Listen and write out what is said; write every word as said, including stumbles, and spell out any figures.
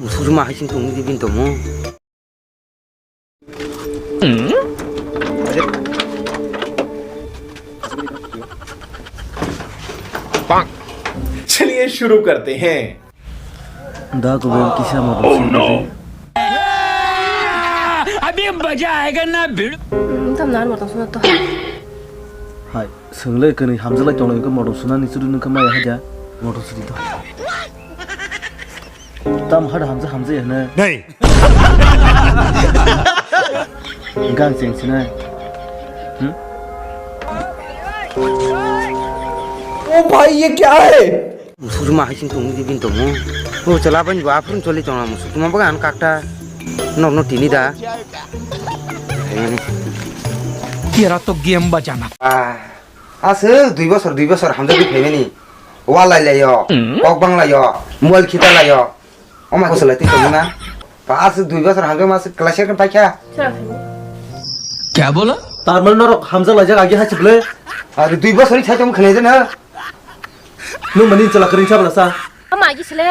Musuk ma hai sing tong di bin tomo. चलिए शुरू करते हैं। Da ko ben kisa mo. Oh no. अभी मजा आएगा ना भिड़ो। Tam nar mo tong suna to. Hai, swnglai kani hamjalai tonglai ko modom suna ni churi nung kama ya haja. Modom suri to. Tam hada hamja hamja ya na. Nei. Gang cheng sina. Hmm? ओ भाई, ये क्या है? Musuk ma hai sing tong di bin tomo. O chala ban ba phun choli tong musuk ma bagan kakta. Nok no tini da. तेरा तो गेम बजाना। Ah, aswk dui bosor, dui bosor hamjagwi phaimani. Walai laio, kok bang laio, mobile khita laio. Oma kosa lai twi tongmana. Aswk dui bosor hamjagma aswk class eight paikha. क्या बोला? Tarman norok hamjak laijak agi hachibwle. Ari dui bosor ni sai tong khwlai de na. Nung mani chala kring chabla sa. Ama agi sile.